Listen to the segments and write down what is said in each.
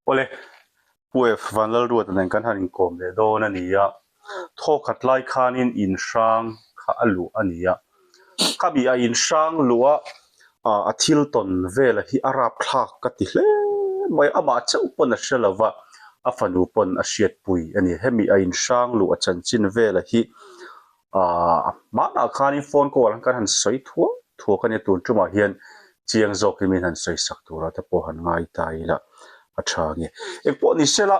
Awle, Pu F. Vanlalruata nen kan han inkawm leh dawn a ni a, thawkhat lai khanin in hrang kha a luh a ni a. Khami a in hrang luh a, a thil tawn vela hi a rapthlak ka ti hle mai, amah chauh pawn a hre lo va, a fanu pawn a hriatpui a ni. Hemi a in hrang luh a chanchin vela hi Aaa hmanah khanin phone call ang kan han sawi thuak thuak a nia tun tumah hian chiang zawkin min han sawi sak turah te pawh han ngai ta ila a tha nge. Engpawh ni sela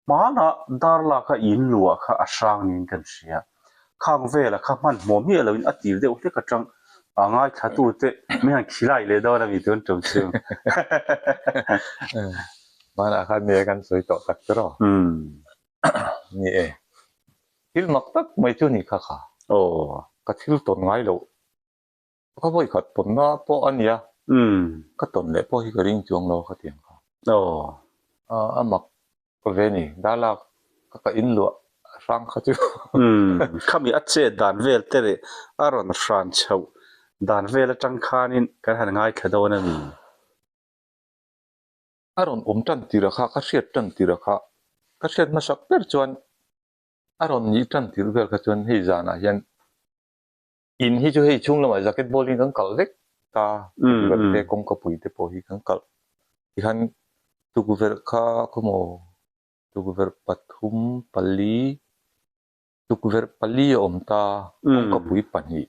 hmanah dar laka in luah kha a hrang niin kan hria. Khang vela kha hmanhmawh miah loin a tir deuh hlek atang a ngaithla tute min han khilai leh dawn a mi tun tum chu. Hmanah khan nia kan sawi tawh tak chu rawh. Ni e. Thil mak tak mai chu ni kha kha. Aw. Ka thil tawn ngai loh. Ka vawi khat tawnna pawh a nia. Ka tawn leh pawh hi ka ring chuang lo kha tiang kha. Aw. A mak ve ni. Darlak ka ka in luah hrang kha chu. Khami a chet dan vel te leh a rawn hran chhoh dan vel atang khanin kan han ngaithla dawn a ni. A rawn awm tan tir a kha, ka hriat tan tir a kha. Ka hriat hmasak ber chuan A rawn nih tan tirh vel kha chuan hei zanah hian in hi chu hei chhung lamah jacket ball in kan kalh vek ta, tukverh te kawngkapui te pawh hi kan kalh tikhan tukverh kha khawmaw tukverh pathum pali tukverh pali a awm ta kawngkapui pahnih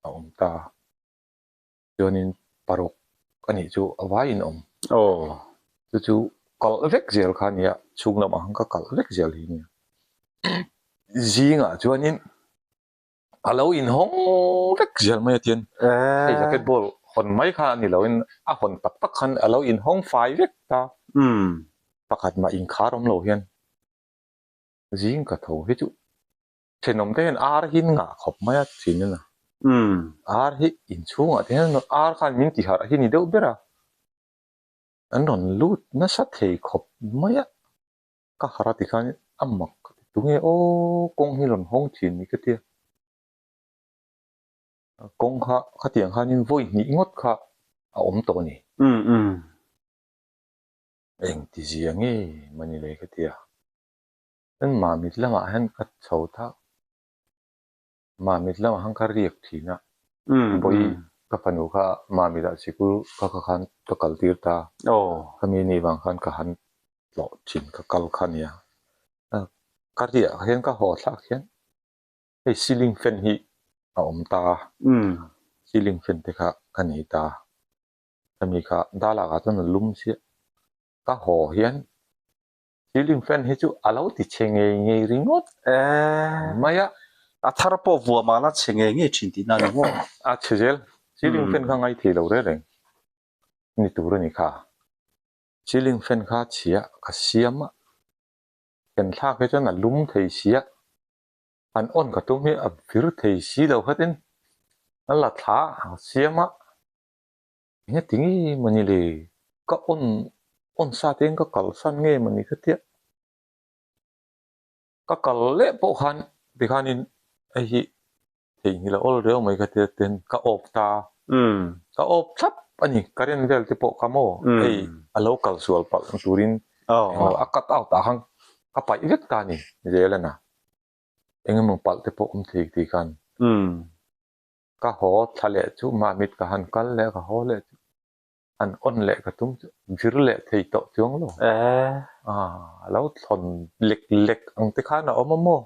a awm ta. Chuanin paruk a nih chu a vaiin awm. Aw. Chu chu kalh vek zel kha a nia, chhung lamah khan ka kalh vek zel hi a nia. Zingah chuanin a lo inhawng vek zel mai a tian hei jacket ball hawn mai kha a ni loin a hawn tak tak khan a lo inhawng fai vek ta. Pakhat mah inkhar awm lo hian zing ka tho hi chu Thenawm te hian ar hi an ngah khawp mai a thin a na. Ar hi inchhungah te hian ar khan min ti harh hi ni deuh ber a, an rawn lut nasa thei khawp mai a, ka harh a tikhan a mak ka ti tunge aw kawng hi rawn hawng thin ni ka tia. Kawng kha khatiang khanin vawi hnih ngawt kha a awm tawh a ni. Engti zia nge mani le ka tia. Chuan Mamit lamah hian ka chho thak. Mamit lamah khan ka riak thin a. Vawi ka fanu kha Mamit ah sikul ka kha khan ka kal tir ta. Ka mi nih vang khan ka han tlawh thin ka kal kha nia. Ka riah hian ka haw thlak hian hei ceiling fan hi a awm ta a. Ceiling fan te kha ka nei ta. Ka mi kha Dalak ah chuan a lum chiah. Ka haw hian Ceiling fan hi chu a lo ti chhe ngei ngei ringawt mai a. A thar pawh vuah mah la chhe ngei ngei thin tihna a ni maw? A chhe zel. Ceiling fan kha ngai thei lo reng reng ni tur a ni kha. Ceiling fan kha chhia ka siam a, fan thlak hi chuan a lum thei si a, an on ka tum hi a vir thei si lo khatin a la thla a siam a. Enge ti nge mawni le? Ka on on sa te hian ka kalsan nge mawni ka tia. Ka kal leh pawh khan tikhanin hei hi theihnghilh a awl riau mai ka tia ten ka off ta. Ka off thlap a ni current vel te pawh kha maw hei a lo kal sual palh turin englo a cut out ah khan ka paih vek ta a ni zel a na. Engemaw palh te pawh awm thei tih khan. Ka haw thla leh chu Mamit ka han kal leh ka haw leh chu han on leh ka tum chu vir leh thei tawh chuang lo. A lo thlawn lek lek ang te khan a awm a maw?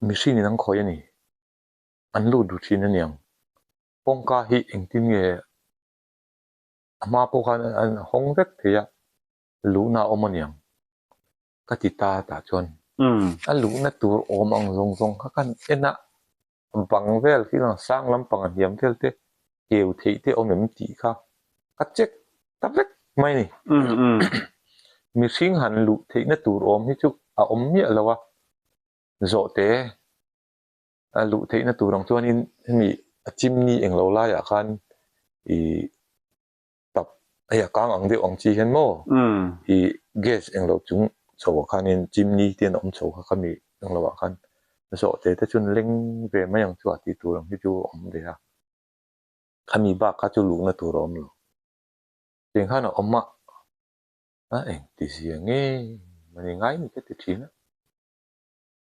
Mihring in an khawih a ni. An lut duh thin a niang. Kawngka hi engtin nge a hma pawh khan an hawng vek thei a, luhna a awm a niang. Ka ti ta tah chuan a luhna tur awm ang zawng zawng kha khan en a, bang vel khi lang sang lampang a hniam vel te keu theih te awm em tih kha ka check ta vek mai a ni. Mihring han luh theihna tur awm hi chu a awm miah lo a, zawhte a luh theihna tur ang chuanin hemi a chimney englo laiah khan ih tap hei a kang ang deuh ang chi hian maw i gas englo chung chho ah khanin chimney te an awm chho kha khami englo ah khan zawh te te chuan leng ve mai ang chu a tih tur ang hi chu a awm ve a khami bak kha chu luhna tur a awm lo tiang khan a awm a. A engti zia nge mani ngai ni ka ti thin a.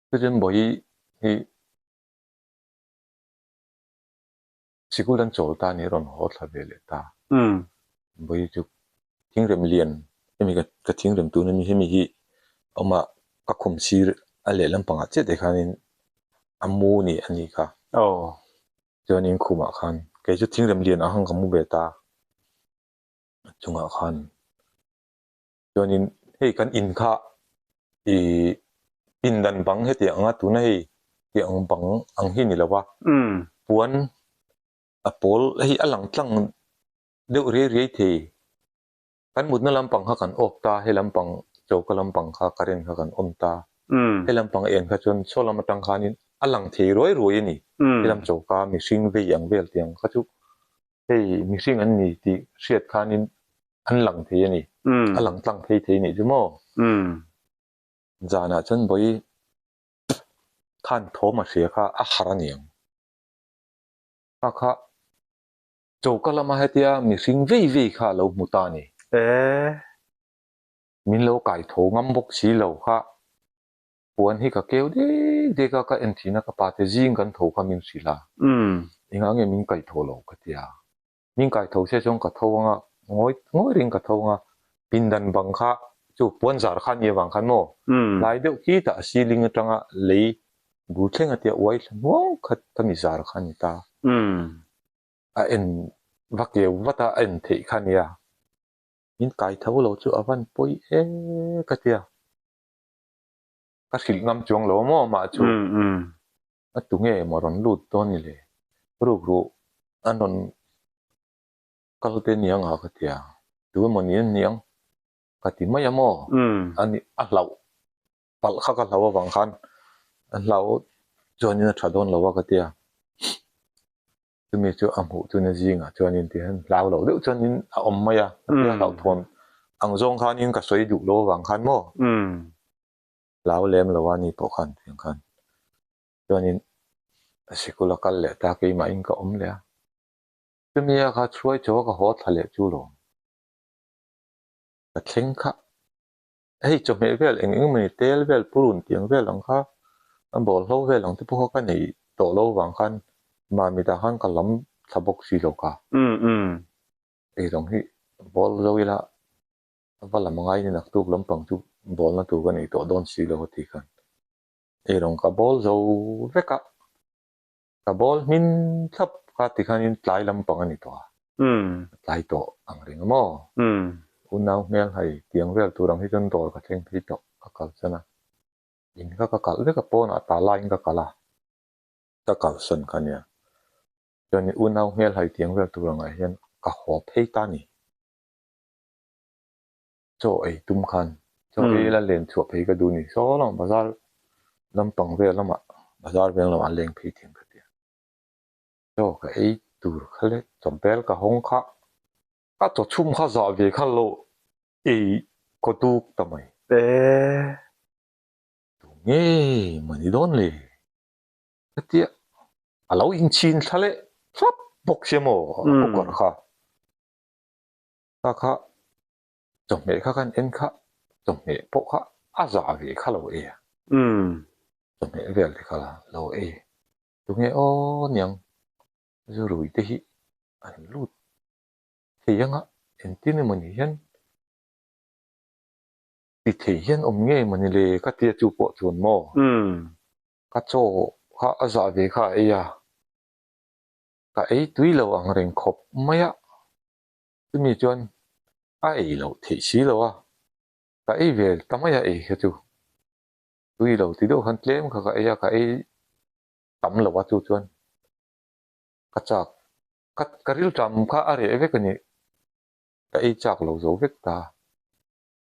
Chutin Bawihi hi sikul an chawl ta ni rawn haw thla ve leh ta. Bawihi chu thingrem lian hemi ka thingrem tun ami hemi hi awm a ka khum sir a lehlam pangah chiah te khanin a mu ni a ni kha. Chuanin khumah khan kei chu thingrem lian ang khan ka mu ve ta. A chungah khan chuanin hei kan in kha ih pindan bang heti ang a tuna hei tiang bang ang hi ni lo va puan a pawl hei a lang tlang deuh riai riai thei kan mutna lampang kha kan awk ta he lampang choka lampang kha current kha kan on ta he lampang en kha chuan saw lam atang khanin a lang thei ruai ruai a ni he lam choka mihring vei ang vel tiang kha chu Hei mihring an ni tih hriat khanin an lang thei a ni. A lang tlang phei thei nih chu maw? Zanah chuan Bawi khan thawm a hria kha a har a niang. Kha kha choka lama hetia mihring vei vei kha a lo hmu ta a ni. Min lo kai tho ngam bawk si lo kha. Puan hi ka keu dek dek a, ka en thin a, ka pa te zing kan tho kha min hrilh a, engah nge min kaih tho lo ka ti a, min kai tho se chuan ka tho ang a, ngawi ngawi reng ka tho ang a, pindan bang kha chu puan zar kha a nih avang khan maw tlai deuh khi tah ceiling atanga lei bul thleng a tia uai thla hnuau kha ka mi zar kha a ni ta, a en va keu vat a, a en theih kha a nia, min kai tho lo chu a van pawi e ka ti a. Ka hrilh ngam chuang lo maw mah chu a tu nge maw rawn lut dawn ni le ruk ruh an rawn kal te niang a ka ti a tu emaw ni an niang ka ti mai a maw ani a hlauh palh kha ka hlauh avang khan a hlauh chuanin a tha dawn lo a ka ti a. Chumi chu a hmuh chuna zingah chuanin ti hian hlau lo deuh chuanin a awm mai a, a tia hlauhthawn ang zawng khanin ka sawi duh lo avang khan maw hlau lem lo a ni pawh khan tiang khan chuanin sikul a kal leh ta keimahin ka awm leh a, chumi a kha chhuai chaw a ka haw thla leh chu lawm ka thleng kha. Hei chawhmeh vel eng eng emawni tel vel purun tiang vel ang kha a bawlhlo vel ang te pawh kha ka nei tawh lo vang khan Mamitah khan ka lam thla bawk si lo kha. Eirawng hi bawl zo ila a va lam angai ni naktuk lampang chu bawlna tur ka nei tawh dawn si lo a ti khan eirawng ka bawl zo vek a. Ka bawl hmin thlap kha ti khanin tlai lampang a ni tawh a, a tlai tawh ang reng a maw? Unau hmel hai tiang vel tur ang hi chuan dawr ka thleng phei tawh ka kalsan a, in kha ka kalh vek a pawnah ta laiin ka kalh a, ka kalsan kha nia. Chuanin unau hmel hai tiang vel tur angah hian ka haw phei ta ni. Chaw ei tum khan chaw ei la len chhuah phei ka duh ni saw lamah bazar lampang vel lamah bazar veng lamah an leng phei thin ka ti a. Chaw ka ei tur kha le chawmpel ka hawng kha ka chaw chhum kha zah ve kha lo ei kaw tuk ta mai. Tu nge maw ni dawn le? Ka tia a lo inchhin thla leh thlap bawk sia maw a cooker kha. Kha kha chawhmeh kha kan en kha chawhmeh pawh kha a zah ve kha lo e a. Chawhmeh vel te kha lo e. Tunge aw niang zurui te hi an lut thei anga engtin emaw ni hian ti thei hian awm nge mawni le ka tia chu pawh chuan maw ka chaw kha a zah ve kha a ei a ka ei tui lo ang reng khawp mai a. Chumi chuan a ei loh theih si lo a, ka ei ve ta mai a ei kha chu tui lo ti deuh khan tlem kha ka ei a, ka ei tam lo a chu chuan ka chak ka ka rilṭam kha a reh vek a ni, ka ei chak lo zo vek ta,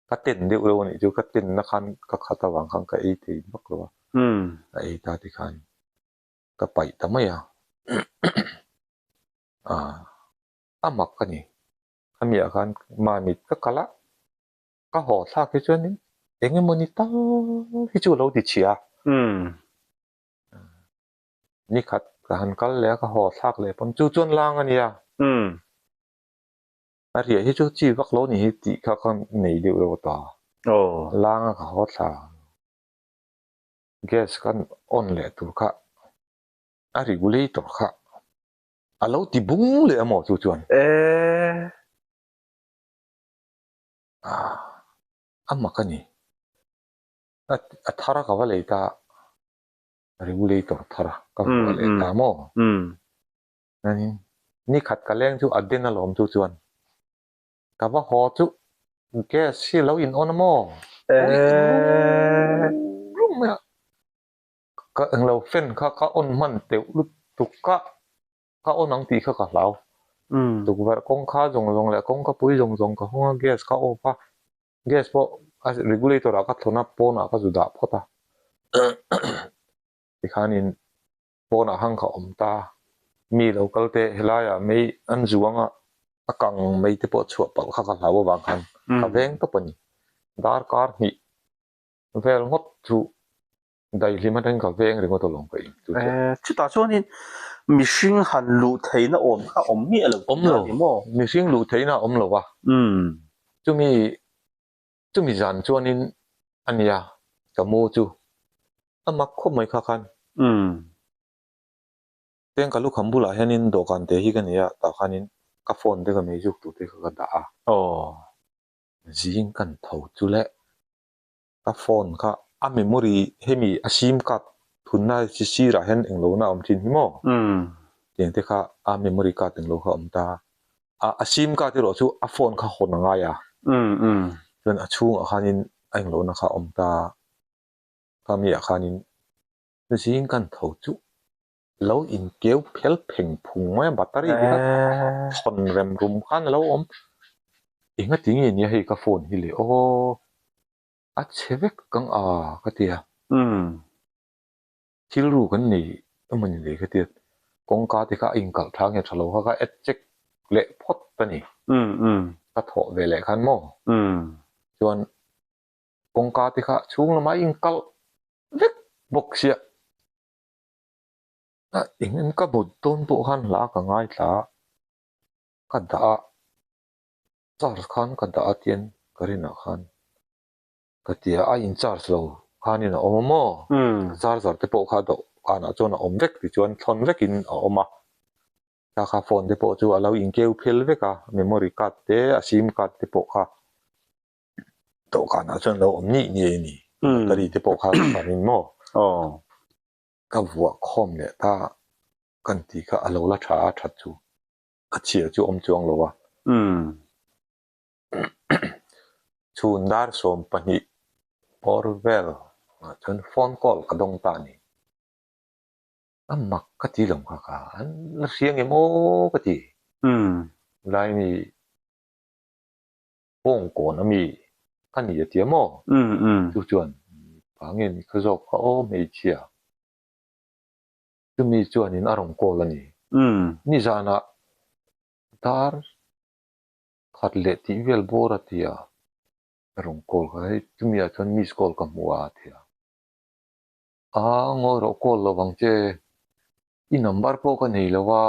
ka ten deuh lo a nih chu ka tenna khan ka khat avang khan ka ei thei vak lo a, ka ei ta tikhan ka paih ta mai a ah. A mak a ni. Khami ah khan Mamit ka kal a, ka haw thlak hi chuanin eng emaw ni tal hi chu a lo ti chhia a. Ni khat ka han kal leh a, ka haw thlak leh pawn chu chuan lang a nia. A riah hi chu chi vak lo ni hi tih kha ka nei deuh deuh ta. Langa ka haw thla. Gas kan on leh tur kha a regulator kha a lo ti bung leh amaw chu chuan. A mak a ni. A thar a ka va lei ta regulator thar a ka vuah leh ta maw. Chuanin ni khat ka leng chu a den alawm chu chuan ka va haw chu gas hi lo in on a maw? Rum mai a, ka englo fan kha ka on hman teuh lutuk a, ka on ang tih kha ka hlau. Tukverh kawngka zawng zawng leh kawngka pui zawng zawng ka hawng a gas ka off a, gas pawh a regulator ah ka thlawn a pawnah ka zu dah phawt a tikhanin Pawnah hang kha awm ta. Mi lo kal teh, helaiah mei an zuang a, a kang mei te pawh chhuah palh kha ka hlau avang khan ka veng tawp a ni. Darkar hnih vel ngawt chu daihlim atangin ka veng ringawt alawm ka in chu chuan. Chutah chuanin mihring han luh theihna awm kha awm miah lo Awm lo, mihring luh theihna a awm lo a. Chumi Chumi zan chuanin a nia ka mu chu a mak khawp mai kha khan. Teng ka lukham bulah hianin dawhkan te hi ka nei a, tah khanin ka phone te ka mei zuk tur te kha ka dah a. Zing kan tho chu le ka phone kha a memory hemi a sim card thunna chi sirah hian englo na a awm thin hi maw? Tiang te kha a memory card englo kha a awm ta a a sim card erawh chu a phone kha hawn a ngai a chuan a chhungah khanin a englohna kha a awm ta kha miah khanin zing kan tho chu lo inkeu phel pheng phung mai a battery te kha thawn rem rum khan a lo awm engati nge nia hei ka phone hi le aw a chhe vek kang a ka ti a. Thil ru kan nei emaw ni leh khatia kawngka te kha a inkalh tha nge tha lo kha ka add check leh phawt a ni. Ka thawh ve leh khan maw? Chuan kawngka te kha chhung lamah a inkalh vek bawk sia. A eng eng ka mut dawn pawh khan hla ka ngaithla a, ka dah a, charge khan ka dah a tian ka rinah khan. Ka ti a, a in charge lo khanin a awm a maw? Charger te pawh kha dawhkanah chuan a awm vek tichuan thlawn vekin a awm a, kha kha phone te pawh chu a lo inkeu phel vek a, memory card te a sim card te pawh kha dawhkanah chuan a lo awm nih ngei a ni, battery te pawh kha chuanin maw ka vuah khawm leh ta kan tih kha a lo la tha a that chu a chhia chu awm chuang lo a. Chhun dar 12 bawr vel ah chuan phone call ka dawng ta a ni. A mak ka ti lo kha ka an la hria nge maw ka ti. Lai mi Bawngkawn a mi ka ni a tia maw? Chu chuan mipa nge ni kha zawk kha aw hmeichhia. Chumi chuanin a rawn call a ni. Nizanah dar Khat leh tih vel bawr a ti a, ka rawn call kha hei chumi ah chuan miss call ka hmu a a ti a. Aa ngawi rawh call lo vang che, i number pawh ka nei lo a,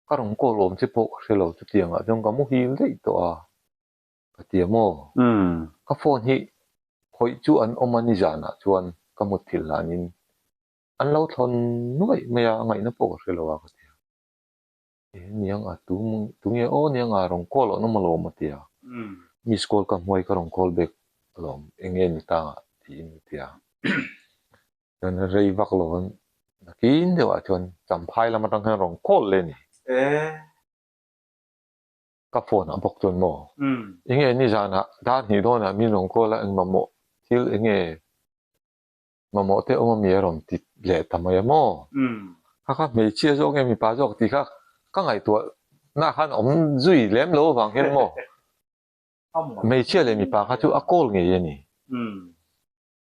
ka rawn call awm che pawh ka hre lo chutiang ah chuan ka muhil daih tawh a ka ti a maw? Ka phone hi khawih chu an awm a nizanah chuan ka mutthilh hlanin an lo thlawn nuaih mai a, a ngaihna pawh ka hre lo a ka ti a. E niang a tu tunge aw niang a rawn call awm alawm a ti a, miss call ka hmuai ka rawn call back alawm enge ni ta tiin a ti a, chuan rei vak lo an nakin deuh ah chuan champhai lam atang hian rawn call leh a ni. Ka phone ah bawk chuan maw enge nizanah dar hnih dawnah min rawn call a engmahmawh thil enge Mamawh te awm ami a rawn ti leh ta mai a maw? Kha kha hmeichhia zawk nge mipa zawk tih kha ka ngaihtuah na khan awm zui lem lo avang hian maw hmeichhia leh mipa kha chu a call ngei a ni.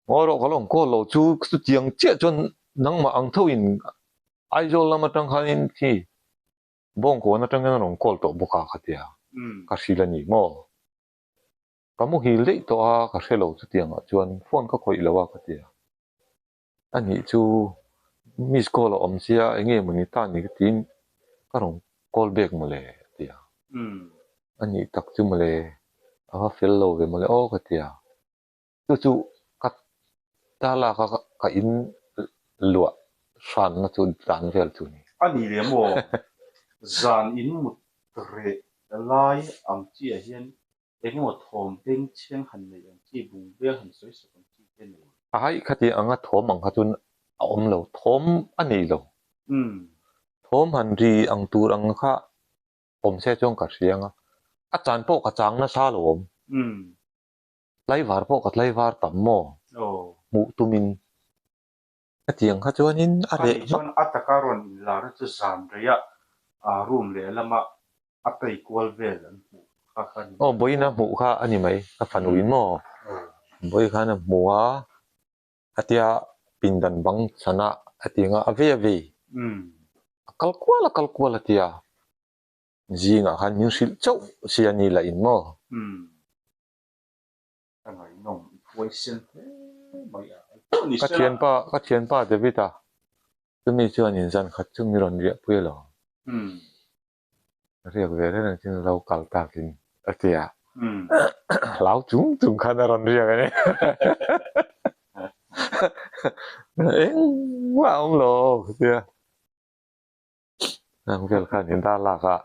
Ngawi rawh ka lo awm call lo chu chutiang chiah chuan nangmah ang tho in Aizawl lam atang khanin khi Bawngkawn atang hian a rawn call tawh bawk a ka tia ka hrilh a ni maw? Ka muhil daih tawh a, ka hre lo chutiang ah chuan phone ka khawih lo a ka ti a. A nih chu miss call a awm sia eng nge mawni ta ni ka tiin ka rawn call back mawle a ti a. A nih tak chu mawle, a va fel lo ve mawle aw ka ti a. Chu chu ka ta lak a ka in luah hranna chu dan vel chu a ni. A nih leh maw? Zan in mut reh lai ang chiah hian eng emaw thawm bengchheng han nei ang chi, bung vel han sawi sak ang chi te nei. A haih khati anga thawm ang kha chuan a awm lo, thawm a nei lo. Thawm han ri ang tur ang kha awm se chuan ka hria ang a, a chan pawh ka chang nasa lo awm. Tlaivar pawh ka tlaivar tam maw? Hmuh tumin. Hetiang kha chuanin a reh hmak. Chuan a taka rawn inlarna chu zan reiah room lehlama a tei kual vel an hmuh kha kha a ni mai. Aw, Bawiin a hmuh kha a ni mai. Ka fanuin maw? Bawi khan a hmu a, hetia pindan bang chhanah hetianga a vei a vei. A kal kual a kal kual a tia. Zingah khan min hrilh chauh sia ni lah in maw? Ka ngaihnawm i phuaisen hle mai a. Pawh ni Ka sela. thianpa, ka thianpa David-a chumi chuan in zan khat chu mi rawn riahpui alo. Riak ve reng reng chuan lo kal takin a ti a. Hlau chung chung khan a rawn riak a ni. Engmah a awm lo ka ti a. Ang vel khan in dar lak a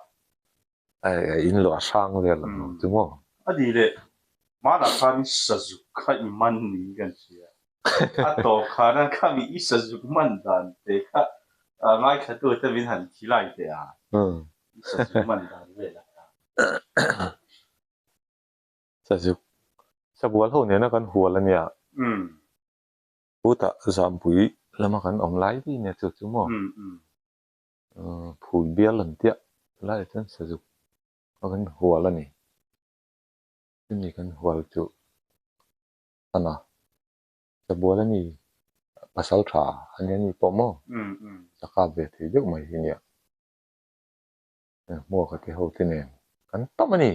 in luah hrang vel ang lo chu maw? A ni leh, hmanah khan i sazuk kha i man niin kan hria. A tawp khana khami i sazuk man dan te kha ngaithla tu te min han thi lai teh a, i sazuk man dan vel a kha. Sazuk, sabual ho nena kan hual a nia. Chutah Zampui lama kan awm lai daih nia chu chu maw? Phul bial an tiah laiah chuan sazuk a kan hual a ni. Chumi kan hual chu Thana Sabual a ni, pasal tha a nia ni pawh maw? Chakap ve thei deuh mai hi nia. Hmuaka te ho te nen kan tam a ni.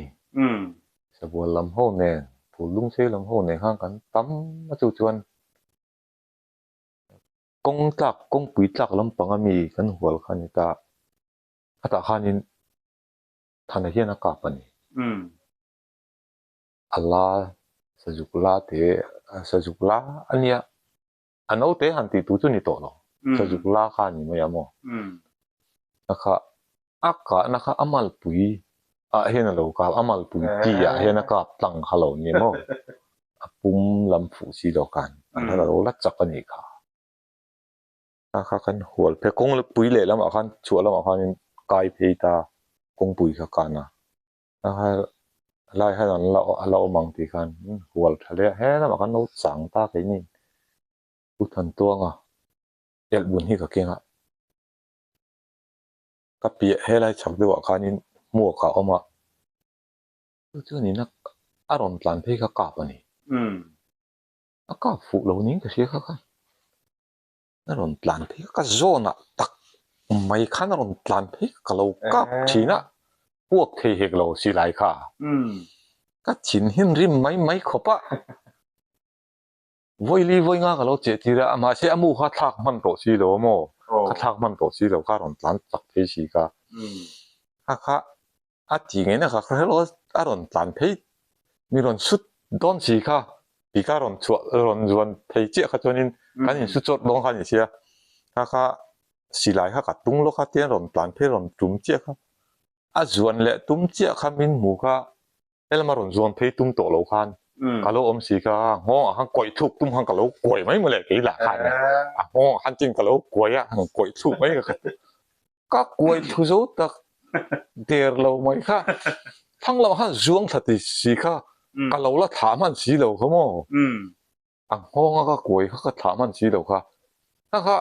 Sabual lam ho nen, Phul Lungsei lam ho nen khan kan tam a chu chuan kawng tlak, kawngpui tlak lampang a mi kan hual kha a ni ta. Khatah khanin Thana hian a kap a ni. A la, sazuk la te, sazuk la a nia. A naute han tih tur chu ni tawh lo, sazuk la kha a ni mai a maw? A kha a kahna kha a malpui ah hian a lo kap, a malpui ti ah hian a kap tlang kha lo ni maw? A pum lam fuh si lo khan a lo la chak a nih kha. A kha kan hual phei, kawngpui lehlamah khan chhuah lamah khanin kai phei ta, kawngpui kha kan a. A lai hian an la a la awm ang tih khan hual tha leh a, he lamah khan lo chang ta keini Pu Thantuanga elhbun hi ka keng a, ka piah helai chhak deuhah khanin hmuak a awm a, chu chuanin a rawn tlan phei kha kap a ni. A kap fuh lo niin ka hria kha khan. A rawn tlan phei ka zawnah tak mai khan a rawn tlan phei ka lo kap thin a, puak thei hek lo silai kha. Ka thin hin rim mai mai khawp a, vawili vawi nga ka lo cheh tir a, mahse a mu kha thlak hman tawh si lo a maw, ka thlak hman tawh si lo kha a rawn tlan chak phei si kha. Kha kha A ti ngei na kha ka hre lo a rawn tlan phei mi rawn sut dawn si kha ti kha rawn chhuah rawn zuan phei chiah kha chuanin kan in su chawt dawn kha a ni sia kha kha silai kha ka tung lawk a tian rawn tlan phei rawn tum chiah kha a zuan leh tum chiah kha min hmu kha helama rawn zuan phei tum tawh lo khan ka lo awm si kha nghawng ah khan kawih thluk tum khan ka lo kuai mai mawle kei lah khan a nghawng ah khan chin ka lo kuai a kawih thluk mai ka Ka kuai thu zo tak der lo mai kha thlang lamah khan zuang thla ti si kha ka lo la thlah hman si lo kha maw a nghawng a ka kuai kha ka thlah hman si lo kha kha kha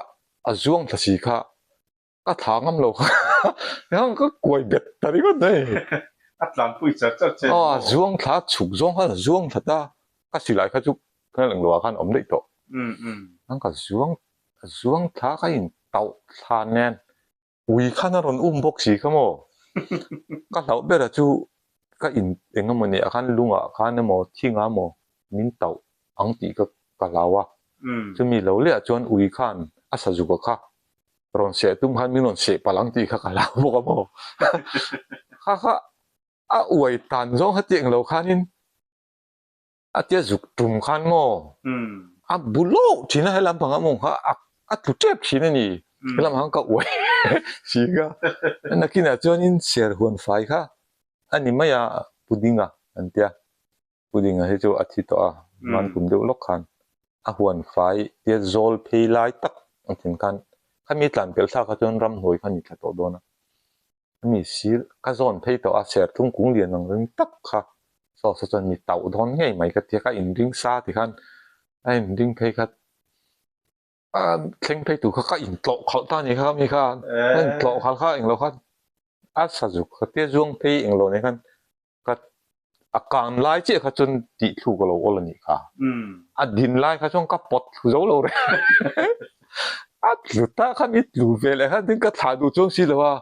a zuang thla si kha ka thlah ngam lo kha ka kuai bet ta ringawt mai a tlanpui char char che aw a zuang thla chhuk zawng khan a zuang thla ta ka silai kha chu khan englo ah khan a awm daih tawh ka zuang zuang thla kha in tauh thla nen ui khan a rawn um bawk si kha maw ka hlauh ber a chu ka in eng emaw ni ah khan lungah khan emaw thingah emaw min tauh ang tih ka ka hlau a chumi lo leh ah chuan ui khan a sazuk a kha rawn seh tum khan min rawn seh palh ang tih kha ka hlau bawk a maw kha kha. A uai tan zawng hetiang lo khanin a tia zuk tum khan maw a bu lawk thin a helam panga mawng kha a tlu tep thin a ni helam ang ka uai si kha nakinah chuanin ser huan fai kha a ni mai a pudding a an tia pudding a hi chu a thi tawh a man kum deuh lawk khan a huan fai tia zawl phei lai tak a thin khan khami tlan pelh thlak kha chuan ramhnuai kha a ni thla tawh dawn a. Ami sir ka zawn phei tawh a, serthum kung lian ang ring tak kha saw saw chuan mi tauh dawn ngei mai ka ti a, ka inring sa ti khan a inring phei kha a thleng phei tur kha ka intlawh khalh ta a ni kha mi khan ka intlawh khalh kha englo khan a sazuk kha tia zuang phei englo nen khan Ka a kan lai chiah kha chuan tih thluk a lo awl a nih kha. A din lai kha chuan ka pawt thlu zo lo reng. A tlu ta khan i tlu ve leh khan tin ka thlah duh chuang si lo a.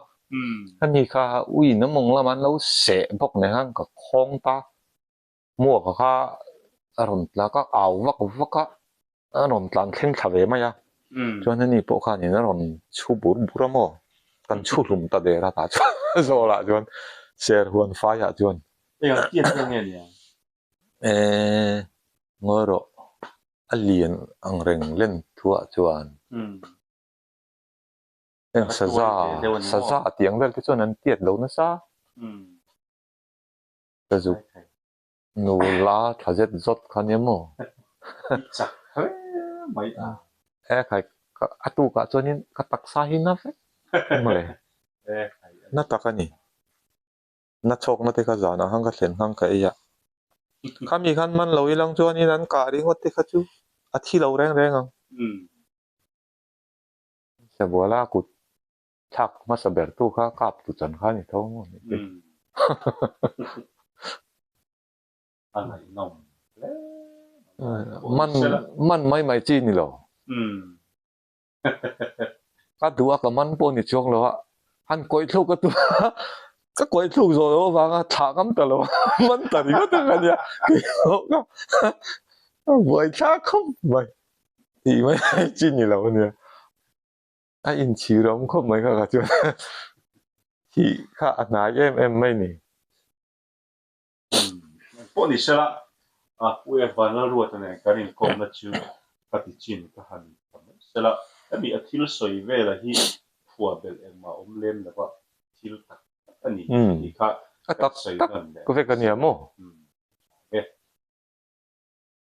Ani kha uiin a mawng lamah an lo seh bawk nen khan ka khawng ta. Muaka kha a rawn tla ka au vak vak a. A rawn tlan thleng thla ve mai a, chuan heni pawh khanin a rawn chhu bur bur a maw? Kan chhu hlum ta der a tah chuan Zawlah chuan ser huan faiah chuan. Eng ang tiat hian nge nia? Eee ngawi rawh, a lian ang reng len thuah chuan. Eng saza, saza tih ang vel te chuan an tiat lo nasa. Ka zuk. Nula tha zet zawt kha nia maw? I chak hle mai a. E khai, a tukah chuanin ka taksa hi na vek mawle. E khai. Na tak a ni. Na chhawkna te kha zanah khan ka thlen hmang ka ei a. Khami khan man lo ilang chuanin an kah ringawt te kha chu a thi lo reng reng ang. Sabuala kut thlak hmasa ber tu kha kap tu chan kha ni tho maw ni te. A ngaihnawm hle man man mai mai chi ni lo. Ka duh a ka man pawh ni chuang lo a han kawih thluk ka tum a ka kawih thluk zawh loh avanga thlah ngam ta lo man ta ringawt ang ania keipawh ka buaithlak khawp mai tih mai chi ni lo ania. A inchhir awm khawp mai kha kha chuan thih kha a hnai em em mai ni. Pawh ni sela, a Pu F Vanlalruata nen kan inkawmna chu ka ti chin ka han ta mai sela, hemi a thil sawi vela hi phuah belh engmah awm lem lova thil tak tak a ni tih kha kan sawi nawn leh. A tak tak vek a nia maw?